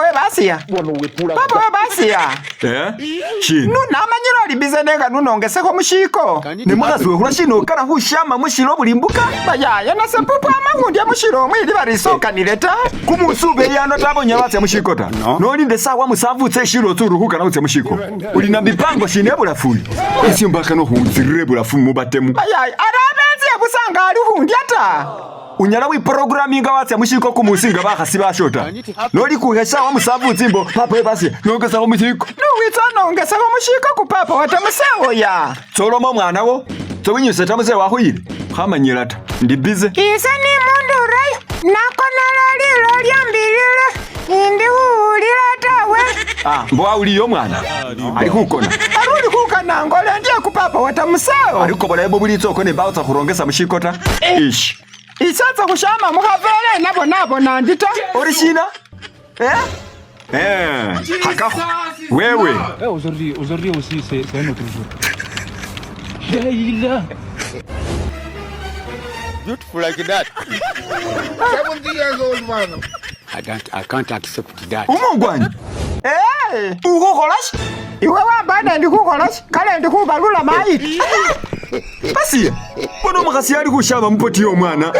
we basiya. Papa we basiya. Eh? Shina? Nunamanyile oli busy nenga nunongesekho mushiko. Ne mukhasi we khula shina okana khushama mushilo buli mbuka? Bayaye nase pupu ama khundya mushilo omwo ili barisokanile ta. Kumuusi ubeye ano tabe onyala watsia mushiko ta. Nolinda esawa musafu tse eshilo otsa uri khukana khutsia mushiko. Uli na mipango shina ebulafu uyu? Esie mbakana okhunzirira ebulafu mubatemu. Bayaye arabenziye busa nga ali khundya ta. Unyala wiprograminga watsia mushiko kumuusi nga bakhasi basho ta. Nolikukha esawa musafu tsimbo papa we basye nongesakho mushiko. Nuwitsa onongesakho mushiko ku papa wa tamusewo ya. Tsoloma omwana wo, tsowinyuse tamusewo akhuyile. Khamanyila ta, ndi busy. Ise nimundu urayo, nakonele lilo lyambilile, indi khuwulila tawe. Ah, mbo awuliye omwana ali khukona. Ari uli khukana ngole ndye ku papa wa tamusewo. Ali khukobola mubulitsa okho ne mbao tsa khurongesa mushiko ta. Ish. Ise tsa khushama mukhavele nabonabona ndi ta. Ori shina? Eh? Eh, hakakho. Wewe. Eh, aujourd'hui, aujourd'hui aussi, c'est un autre jour. Leila. Beautiful like that. 70 years old man. I don't, I can't accept that. Umungwanyi. Eh, Ukhukhola shi? iwe wambana ndi khukhola shi? Kale ndi khubalula mayiti. Basiya. Bona omukhasi ali khushama mupoti yomwana.